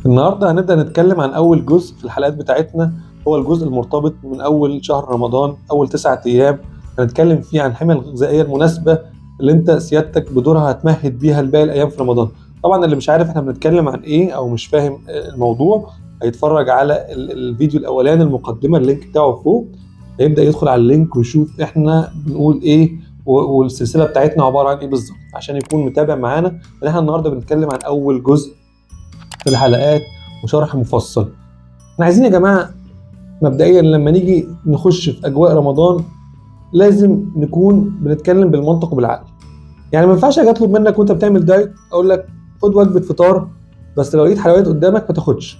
النهارده هنبدأ نتكلم عن أول جزء في الحلقات بتاعتنا، هو الجزء المرتبط من أول شهر رمضان، أول 9 أيام هنتكلم فيه عن الحمية الغذائية المناسبة اللي أنت سيادتك بدورها هتمهد بيها لباقي الأيام في رمضان. طبعا اللي مش عارف احنا بنتكلم عن إيه أو مش فاهم الموضوع هيتفرج على الفيديو الأولاني المقدمة، ال link بتاعه فوق، هيبدأ يدخل على ال link ويشوف احنا بنقول إيه والسلسلة بتاعتنا عبارة عن إيه بالظبط عشان يكون متابع معانا. لأن احنا النهارده بنتكلم عن أول جزء في الحلقات وشرح مفصل. احنا عايزين يا جماعة مبدئيا لما نيجي نخش في اجواء رمضان لازم نكون بنتكلم بالمنطق وبالعقل. يعني ما ينفعش اجي اطلب منك وانت بتعمل دايت اقول لك خد وجبة فطار، بس لو لقيت حلويات قدامك ما تاخدش،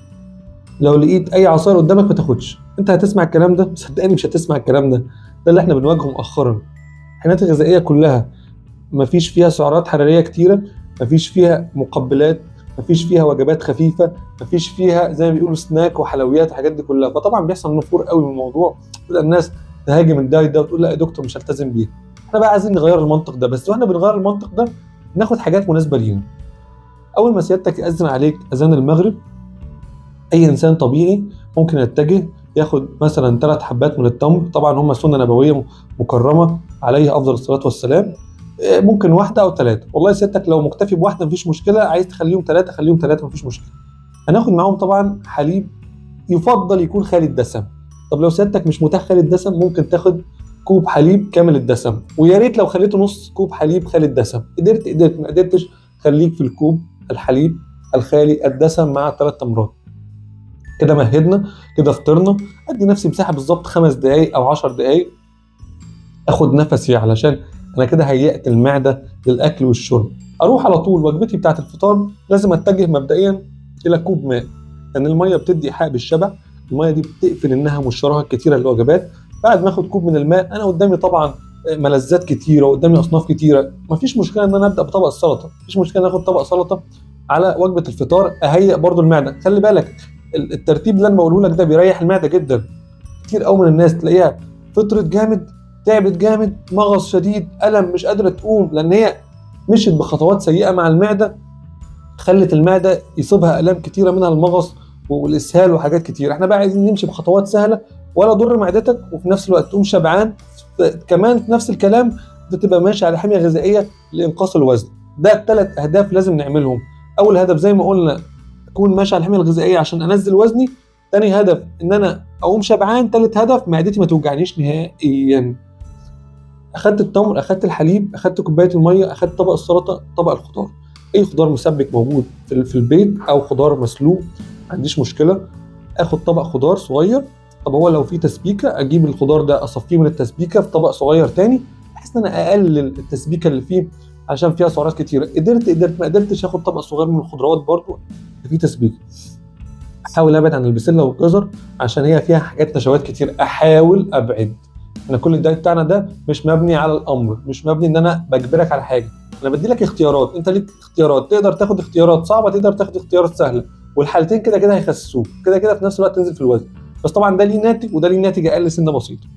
لو لقيت اي عصاير قدامك ما تاخدش. انت هتسمع الكلام ده؟ صدقني مش هتسمع الكلام ده. ده اللي احنا بنواجهه مؤخرا. الحميات الغذائية كلها ما فيش فيها سعرات حرارية كتيرة، ما فيش فيها مقبلات، مفيش فيها وجبات خفيفة، مفيش فيها زي ما بيقولوا سناك وحلويات والحاجات دي كلها. فطبعا بيحصل نفور قوي من الموضوع، تبدا الناس تهاجم الدايت ده وتقول لا يا دكتور مش هلتزم بيه. احنا بقى عايزين نغير المنطق ده، بس واحنا بنغير المنطق ده ناخد حاجات مناسبة لينا. اول ما سيادتك يأذن عليك اذان المغرب، اي انسان طبيعي ممكن يتجه ياخد مثلا 3 حبات من التمر، طبعا هم سنة نبوية مكرمة عليها افضل الصلاة والسلام، ممكن 1 أو 3. والله سيادتك لو مكتفي بواحدة مفيش مشكلة، عايز تخليهم 3 خليهم 3 مفيش مشكلة. هناخد معاهم طبعا حليب، يفضل يكون خالي الدسم. طب لو سيادتك مش متاح خالي الدسم ممكن تاخد كوب حليب كامل الدسم، ويا ريت لو خليته نص كوب حليب خالي الدسم. قدرت قدرت، ما قدرتش خليك في الكوب الحليب الخالي الدسم مع 3 تمرات. كده مهدنا، كده فطرنا. ادي نفسي مساحة بالظبط 5 دقائق او 10 دقائق اخد نفسي، علشان انا كده هيأت المعدة للاكل والشرب. اروح على طول وجبتي بتاعه الفطار لازم اتجه مبدئيا الى كوب ماء، لان المية بتدي ايحاء بالشبع، المية دي بتقفل النهم والشراهه الكتيرة للوجبات. بعد ما اخد كوب من الماء، انا قدامي طبعا ملذات كتيرة وقدامي اصناف كتيرة، مفيش مشكلة ان انا ابدا بطبق السلطة، مفيش مشكلة ان اخد طبق سلطة على وجبة الفطار، اهيئ برضو المعدة. خلي بالك الترتيب اللي انا بقوله لك ده بيريح المعدة جدا. كتير قوي من الناس تلاقيها فطرت جامد، تعبت جامد، مغص شديد، ألم، مش قادرة تقوم، لأن هي مشيت بخطوات سيئة مع المعدة، خلت المعدة يصيبها آلام كتيرة منها المغص والإسهال وحاجات كتيرة. احنا بقى عايزين نمشي بخطوات سهلة ولا ضر معدتك، وفي نفس الوقت تقوم شبعان، كمان في نفس الكلام تبقى ماشي على حمية غذائية لإنقاص الوزن. ده 3 أهداف لازم نعملهم. أول هدف زي ما قلنا أكون ماشي على الحمية الغذائية عشان أنزل وزني. تاني هدف إن أنا أقوم شبعان. تالت هدف معدتي ما توجعنيش نهائيا. اخدت التمر، اخدت الحليب، اخدت كوباية المية، اخدت طبق السلطة، طبق الخضار، اي خضار مسبك موجود في البيت او خضار مسلوق ما عنديش مشكلة، اخد طبق خضار صغير. طب هو لو في تسبيكه اجيب الخضار ده اصفيه من التسبيكه في طبق صغير تاني، بحيث ان انا اقلل التسبيكه اللي فيه عشان فيها سعرات كتيرة. قدرت قدرت، ما قدرتش اخد طبق صغير من الخضروات برضو فيه تسبيكه. احاول ابعد عن البسله والجزر عشان هي فيها حاجات نشويات كتير، احاول ابعد. احنا كل الدايت بتاعنا ده مش مبني على الامر، مش مبني ان انا بجبرك على حاجة، انا بدي لك اختيارات، انت ليك اختيارات، تقدر تاخد اختيارات صعبة، تقدر تاخد اختيارات سهلة، والحالتين كده كده هيخسسوك، كده كده في نفس الوقت تنزل في الوزن، بس طبعا ده ليه ناتج وده ليه ناتج اقل سنة بسيطة.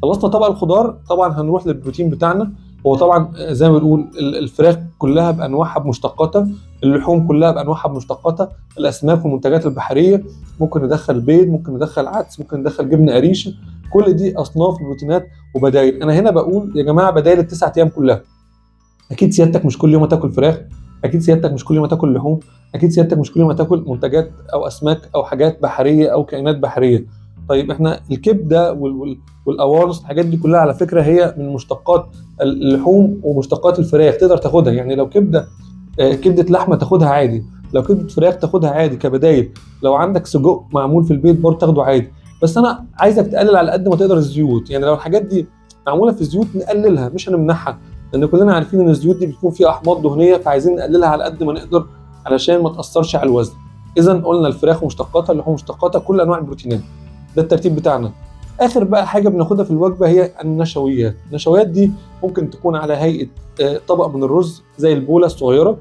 خلصنا طبق الخضار، طبعا هنروح للبروتين بتاعنا. هو طبعا زي ما بنقول الفراخ كلها بانواعها بمشتقاتها، اللحوم كلها بانواعها بمشتقاتها، الاسماك والمنتجات البحرية، ممكن ندخل بيض، ممكن ندخل عدس، ممكن ندخل جبنه قريشه، كل دي اصناف بروتينات وبدايل. انا هنا بقول يا جماعة بدايل ال9 ايام كلها. اكيد سيادتك مش كل يوم هتاكل فراخ، اكيد سيادتك مش كل يوم هتاكل لحوم، اكيد سيادتك مش كل يوم هتاكل منتجات او اسماك او حاجات بحرية او كائنات بحرية. طيب احنا الكبده والقوانص الحاجات دي كلها على فكرة هي من مشتقات اللحوم ومشتقات الفراخ، تقدر تاخدها. يعني لو كبده لحمه تاخدها عادي، لو كبده فراخ تاخدها عادي كبدايل، لو عندك سجق معمول في البيت برضه تاخده عادي. بس انا عايزك تقلل على قد ما تقدر الزيوت، يعني لو الحاجات دي معمولة في زيوت نقللها مش هنمنعها، لان كلنا عارفين ان الزيوت دي بيكون فيها احماض دهنية، فعايزين نقللها على قد ما نقدر علشان ما تاثرش على الوزن. اذا قلنا الفراخ ومشتقاتها، اللحوم ومشتقاتها، كل انواع البروتينات، ده الترتيب بتاعنا. اخر بقى حاجة بناخدها في الوجبة هي النشويات. النشويات دي ممكن تكون على هيئة طبق من الرز زي البوله الصغيرة،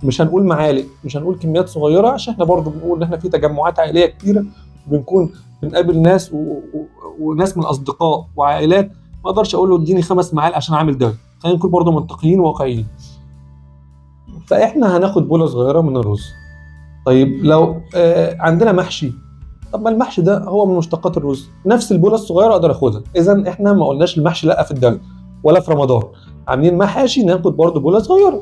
مش هنقول معالق، مش هنقول كميات صغيرة، عشان احنا برضو بنقول ان احنا في تجمعات عائلية كتيرة، بنكون بنقابل ناس وناس من الاصدقاء وعائلات، ما اقدرش اقول له اديني 5 معالق عشان اعمل دايت. خلينا نكون برضو منطقيين وواقعيين. فاحنا هناخد بوله صغيرة من الرز. طيب لو عندنا محشي، طب ما المحشي ده هو من مشتقات الرز، نفس البوله الصغيرة اقدر اخدها. اذا احنا ما قلناش المحشي لا في الدايت ولا في رمضان، عاملين محاشي ناخد برضو بوله صغيرة.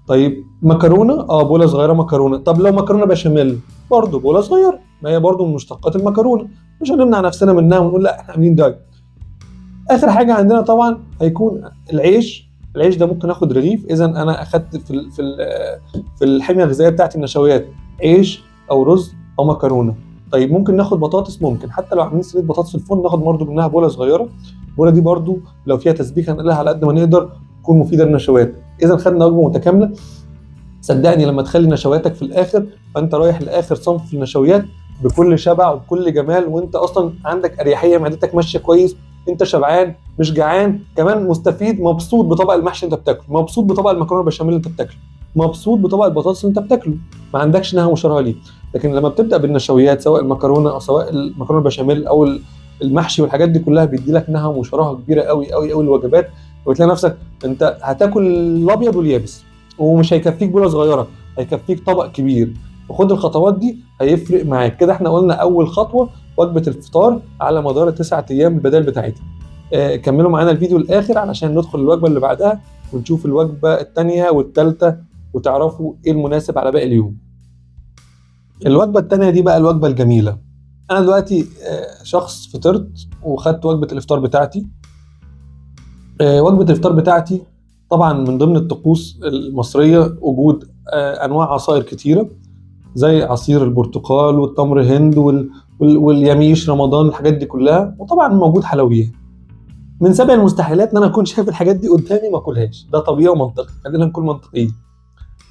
طيب مكرونه، بوله صغيرة مكرونه. طب لو مكرونه بشاميل برضو بوله صغيرة، ما هي برضو من مشتقات المكرونه، مش هنمنع نفسنا منها ونقول لا احنا عاملين دايت. اخر حاجة عندنا طبعا هيكون العيش. العيش ده ممكن اخد رغيف. اذا انا اخدت في الحمية الغذائية بتاعتي النشويات، عيش او رز او مكرونه. طيب ممكن ناخد بطاطس، ممكن حتى لو عاملين صينية بطاطس في الفرن ناخد برضو منها بوله صغيرة. البوله دي برضو لو فيها تسبيك هنقلها على قد ما نقدر، تكون مفيدة للنشويات. اذا خدنا وجبة متكاملة. صدقني لما تخلي نشوياتك في الاخر، فانت رايح لاخر صنف في النشويات بكل شبع وبكل جمال، وانت اصلا عندك اريحية، معدتك ماشية كويس، انت شبعان مش جعان، كمان مستفيد، مبسوط بطبق المحشي اللي انت بتاكله، مبسوط بطبق المكرونه البشاميل اللي انت بتاكله، مبسوط بطبق البطاطس اللي انت بتاكله، ما عندكش نهى وشراهه ليه. لكن لما بتبدا بالنشويات سواء المكرونه او سواء المكرونه البشاميل او المحشي والحاجات دي كلها، بيدي لك نهى وشراهه كبيرة قوي قوي قوي الوجبات، وتلاقي نفسك انت هتاكل الابيض واليابس، ومش هيكفيك بوله صغيرة، هيكفيك طبق كبير. وخد الخطوات دي هيفرق معاك. كده احنا قلنا اول خطوة وجبة الفطار على مدار 9 ايام البدائل بتاعتها. كملوا معانا الفيديو الاخر علشان ندخل الوجبة اللي بعدها ونشوف الوجبة الثانية والثالثة وتعرفوا ايه المناسب على باقي اليوم. الوجبة الثانية دي بقى الوجبة الجميلة. انا دلوقتي شخص فطرت وخدت وجبة الافطار بتاعتي. وجبة الافطار بتاعتي طبعا من ضمن الطقوس المصرية وجود انواع عصائر كتيرة، زي عصير البرتقال والتمر هند واليميش رمضان، الحاجات دي كلها، وطبعا موجود حلويات. من سبع المستحيلات ان انا اكون شايف الحاجات دي قدامي ما اكلهاش، ده طبيعي ومنطقي، خلينا نكون منطقيين.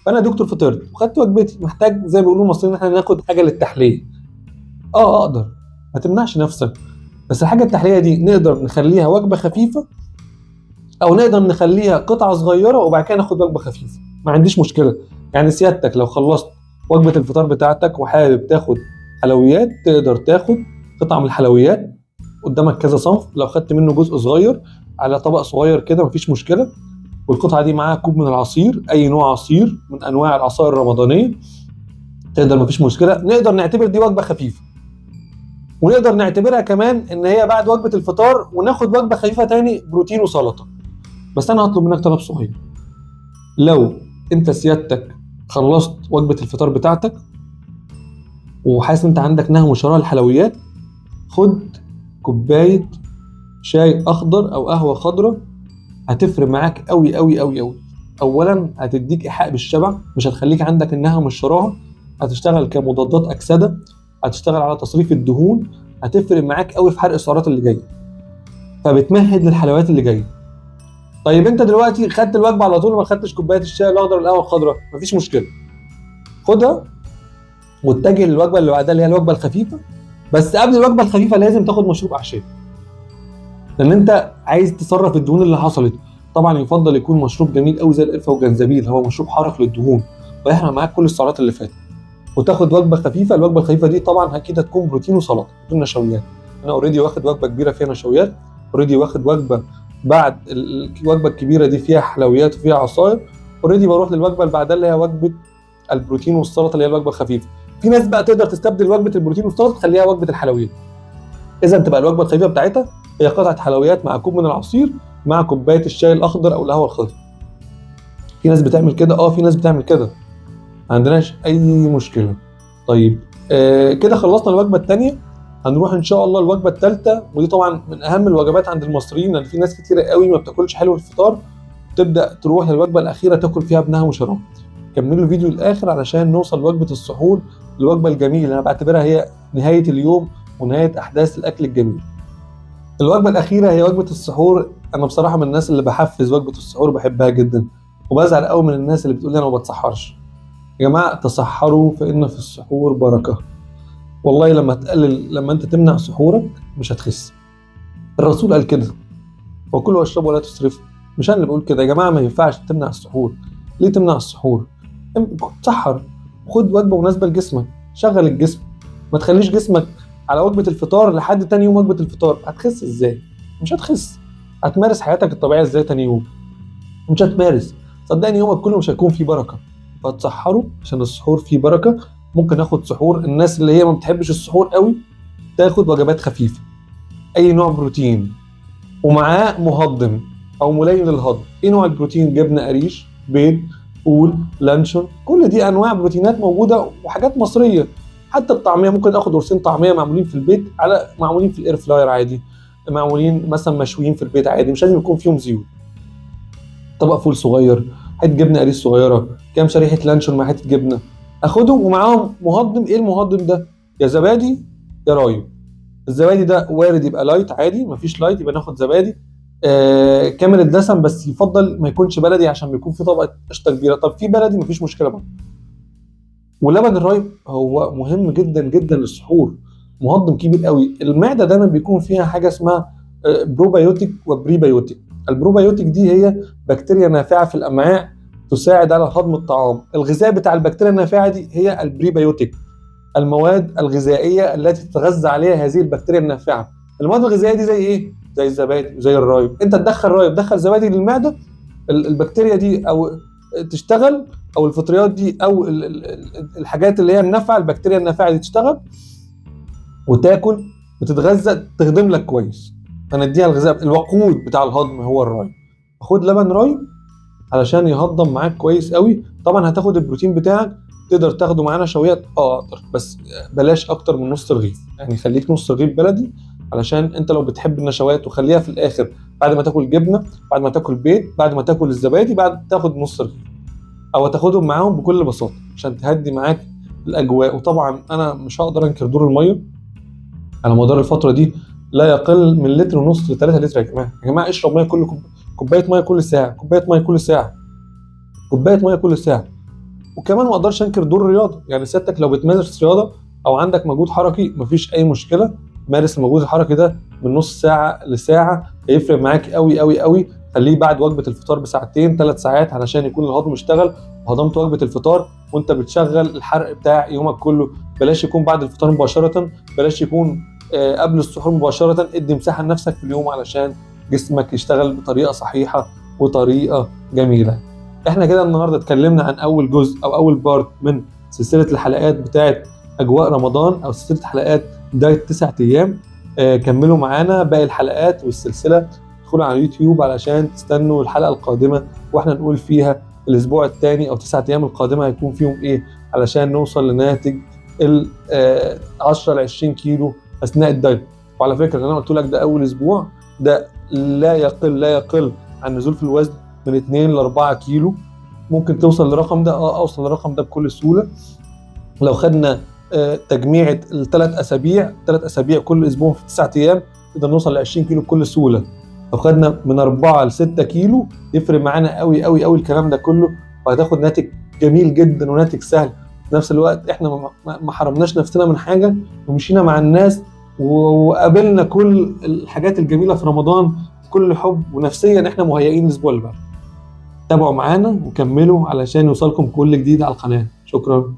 فانا دكتور فطرت وخدت وجبتي، محتاج زي ما بيقولوا المصريين احنا ناخد حاجة للتحليه. اقدر، ما تمنعش نفسك، بس الحاجة التحلية دي نقدر نخليها وجبة خفيفة، او نقدر نخليها قطعه صغيرة وبعد كده ناخد وجبة خفيفة، ما عنديش مشكلة. يعني سيادتك لو خلصت وجبة الفطار بتاعتك وحابب تاخد حلويات، تقدر تاخد قطعه من الحلويات، قدامك كذا صنف، لو خدت منه جزء صغير على طبق صغير كده مفيش مشكلة، والقطعه دي معاها كوب من العصير، اي نوع عصير من انواع العصائر الرمضانية تقدر، مفيش مشكلة. نقدر نعتبر دي وجبة خفيفة، ونقدر نعتبرها كمان ان هي بعد وجبة الفطار، وناخد وجبة خفيفة تاني بروتين وسلطة. بس انا هطلب منك طلب صغير، لو انت سيادتك خلصت وجبة الفطار بتاعتك وحاسس انت عندك نهم وشراهه الحلويات، خد كوباية شاي اخضر او قهوة خضراء، هتفرق معاك قوي قوي قوي قوي. اولا هتديك ايحاء بالشبع، مش هتخليك عندك النهم والشراهه، هتشتغل كمضادات اكسده، هتشتغل على تصريف الدهون، هتفرق معاك قوي في حرق السعرات اللي جاية، فبتمهد للحلويات اللي جاية. طيب انت دلوقتي خدت الوجبة على طول وما خدتش كوباية الشاي الاخضر والقهوة الخضراء، مفيش مشكلة، خدها واتجه للوجبه اللي بعدها اللي هي الوجبة الخفيفة. بس قبل الوجبة الخفيفة لازم تاخد مشروب اعشاب، لان انت عايز تصرف الدهون اللي حصلت. طبعا يفضل يكون مشروب جميل قوي زي القرفه والجنزبيل، هو مشروب حارق للدهون ويحرق معاك كل السعرات اللي فاتت. وتاخد وجبة خفيفة، الوجبة الخفيفة دي طبعا اكيد هتكون بروتين وسلطة بدون نشويات. انا already واخد وجبة كبيرة فيها نشويات، already واخد وجبة بعد الوجبة الكبيرة دي فيها حلويات وفيها عصاير، already بروح للوجبه اللي بعدها اللي هي وجبة البروتين والسلطة اللي هي الوجبة الخفيفة. في ناس بقى تقدر تستبدل وجبة البروتين والسلطة تخليها وجبة الحلويات. اذا تبقى الوجبة الخفيفة بتاعتها هي قطعه حلويات مع كوب من العصير مع كوباية الشاي الاخضر او القهوة الخضراء. في ناس بتعمل كده، في ناس بتعمل كده، ما عندناش اي مشكلة. طيب كده خلصنا الوجبة الثانية، هنروح ان شاء الله الوجبة الثالثة، ودي طبعا من اهم الوجبات عند المصريين، لان في ناس كتيرة قوي ما بتاكلش حلو الفطار، تبدا تروح للوجبه الاخيرة تاكل فيها ابنها وشراب. كملوا الفيديو للاخر علشان نوصل لوجبه السحور، الوجبة الجميلة اللي انا بعتبرها هي نهاية اليوم ونهاية احداث الاكل الجميل. الوجبة الاخيرة هي وجبة السحور. انا بصراحة من الناس اللي بحفز وجبة السحور وبحبها جدا، وبزعل قوي من الناس اللي بتقول لي انا ما بتسحرش. يا جماعة تسحروا فان في السحور بركة. والله لما تقلل، لما انت تمنع سحورك مش هتخس. الرسول قال كده، وكلوا واشربوا ولا تسرفوا. مش انا اللي بقول كده يا جماعة، ما ينفعش تمنع السحور. ليه تمنع السحور؟ تسحر، خد وجبة مناسبة لجسمك، شغل الجسم، ما تخليش جسمك على وجبة الفطار لحد تاني يوم وجبة الفطار. هتخس ازاي؟ مش هتخس. هتمارس حياتك الطبيعية ازاي تاني يوم؟ مش هتمارس. صدقني يومك كله مش هيكون فيه بركة. فتسحروا عشان السحور فيه بركة. ممكن اخد سحور. الناس اللي هي ما بتحبش السحور قوي تاخد وجبات خفيفة، اي نوع بروتين ومعاه مهضم او ملين للهضم. ايه نوع البروتين؟ جبنه قريش، بيض، فول، لانشون، كل دي انواع بروتينات موجودة وحاجات مصرية. حتى الطعمية ممكن اخد قرصين طعميه معمولين في البيت، على معمولين في ال air fryer عادي، معمولين مثلا مشويين في البيت عادي، مش لازم يكون فيهم زيوت. طبق فول صغير، حتة جبنه قريش صغيرة، كام شريحة لانشون مع حتة جبنه، اخدهم ومعاهم مهضم. ايه المهضم ده؟ يا زبادي يا رايب. الزبادي ده وارد يبقى light عادي، مفيش light يبقى ناخد زبادي كامل الدسم، بس يفضل ما يكونش بلدي عشان بيكون في طبقه قشطه كبيرة. طب في بلدي مفيش مشكلة برضه. ولبن الرايب هو مهم جدا جدا للسحور، مهضم كبير قوي. المعدة دايما بيكون فيها حاجة اسمها probiotic و prebiotic. ال probiotic دي هي بكتيريا نافعة في الامعاء تساعد على هضم الطعام. الغذاء بتاع البكتيريا النافعة دي هي ال prebiotic، المواد الغذائية التي تتغذى عليها هذه البكتيريا النافعة. المواد الغذائية دي زي ايه؟ زي الزبادي وزي الرايب. انت تدخل رايب، دخل زبادي للمعدة، البكتيريا دي او تشتغل، او الفطريات دي، او الحاجات اللي هي النافعة، البكتيريا النافعة دي تشتغل وتاكل وتتغذى، تهضم لك كويس. فنديها الغذاء، الوقود بتاع الهضم هو الرايب. خد لبن رايب علشان يهضم معاك كويس قوي. طبعا هتاخد البروتين بتاعك، تقدر تاخده معانا نشويات، اقدر، بس بلاش اكتر من نص رغيف، يعني خليك نص رغيف بلدي، علشان انت لو بتحب النشويات وخليها في الاخر بعد ما تاكل جبنه، بعد ما تاكل بيض، بعد ما تاكل الزبادي، بعد تاخد نص رغيف، او تاخدهم معاهم بكل بساطة عشان تهدي معاك الاجواء. وطبعا انا مش هقدر انكر دور المية على مدار الفترة دي، لا يقل من 1.5 لتر ل 3 لتر. يا جماعة، يا جماعة اشرب مية كل كوباية مية كل ساعة، كوباية مية كل ساعة، كوباية مية كل ساعة. وكمان ما اقدرش انكر دور الرياضة، يعني سيادتك لو بتمارس رياضة او عندك مجهود حركي مفيش اي مشكلة، مارس المجهود الحركي ده من نص ساعة لساعة، هيفرق معاك قوي قوي قوي. خليه بعد وجبة الفطار بساعتين 3 ساعات علشان يكون الهضم اشتغل وهضمت وجبة الفطار وانت بتشغل الحرق بتاع يومك كله. بلاش يكون بعد الفطار مباشرة، بلاش يكون قبل السحور مباشرة. ادي مساحة لنفسك في اليوم علشان جسمك يشتغل بطريقة صحيحه وطريقه جميلة. احنا كده النهارده اتكلمنا عن اول جزء او اول part من سلسلة الحلقات بتاعه اجواء رمضان، او سلسلة حلقات دايت 9 ايام. كملوا معانا باقي الحلقات والسلسله، ادخلوا على اليوتيوب علشان تستنوا الحلقة القادمة واحنا نقول فيها الاسبوع الثاني او 9 ايام القادمة هيكون فيهم ايه، علشان نوصل لناتج ال 10 ل 20 كيلو اثناء الدايت. وعلى فكرة اللي انا قلت لك ده اول اسبوع، ده لا يقل عن نزول في الوزن من 2 ل 4 كيلو. ممكن توصل للرقم ده، اوصل للرقم ده بكل سهولة لو خدنا تجميعة الثلاث اسابيع، 3 اسابيع كل اسبوع في 9 ايام، نقدر نوصل ل 20 كيلو بكل سهولة. لو خدنا من 4 ل 6 كيلو يفرق معانا قوي قوي قوي الكلام ده كله، وهتاخد ناتج جميل جدا وناتج سهل. في نفس الوقت احنا ما حرمناش نفسنا من حاجة، ومشينا مع الناس وقابلنا كل الحاجات الجميلة في رمضان بكل حب، ونفسيا احنا مهيئين الاسبوع اللي بعده. تابعوا معانا وكملوا علشان يوصلكم كل جديد على القناة. شكرا.